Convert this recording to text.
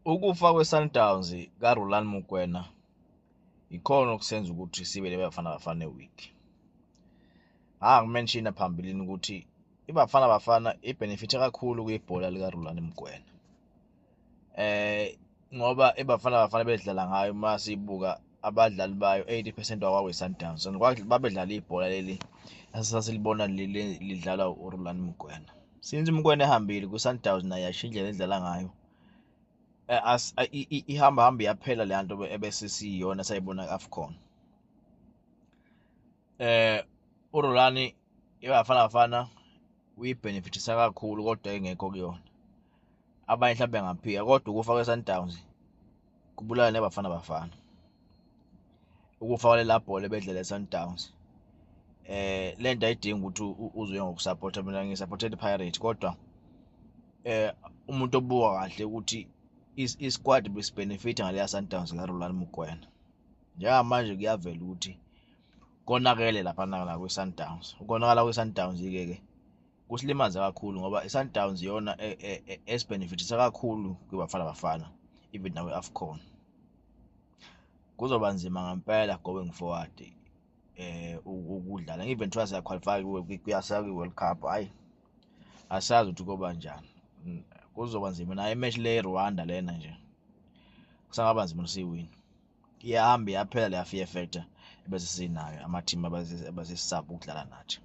Ukufa kwe-Sundowns kaRulani Mokwena ikhona okusenza ukuthi sibe neBafana Bafana e-weak. Ngangi-mention-a phambilini ukuthi iBafana Bafana i-benefit-e kakhulu kwibhola likaRulani Mokwena, ngoba iBafana Bafana bedlala ngayo, uma siyibuka abadlali bayo 80% wakwe-Sundowns and babedlala ibhola leli esasilibona leli lidlalwa uRulani Mokwena. Since uMokwena ehambile ku-Sundowns, naye yashintsha indlela edlala ngayo. Ihamba hamba iyaphela le nto ebese siyiyona sayibona ku-AFCON. URulani iBafana Bafana uyi-benefit-isa kakhulu kodwa engekho kuyona. Abanye mhlawumbe bengaphika, kodwa ukufa kwe-Sundowns kubulala neBafana Bafana. Ukufa kwalela bhola ebedlala e-Sundowns, lento ayidingi ukuthi uze uye ngokusapotha. Mina ngisaphothela i-Pirate, kodwa umuntu obuka kahle ukuthi i-squad besi-benefit ngaleya Sundowns kaRulani Mokwena. Njengamanje kuyavela ukuthi konakele laphana la kwi-Sundowns. Ukonakala kwe-Sundowns-ke ke kusilimaza kakhulu, ngoba i-Sundowns iyona esi-benefit-isa kakhulu kwiBafana Bafana, even nakwi-AFCON. Kuzoba nzima ngempela going forward ukudlala, even thiwa siya-qualify kuyasa kwi-World Cup, hhayi, asazi ukuthi koba njani. Kuzoba nzima nayo i-match le eRwanda lena nje, kusangaba nzima ukuthi siyiwine. Iyahamba iyaphela leya fear factor ebese sinayo, ama-team abasesisaba ukudlala nathi.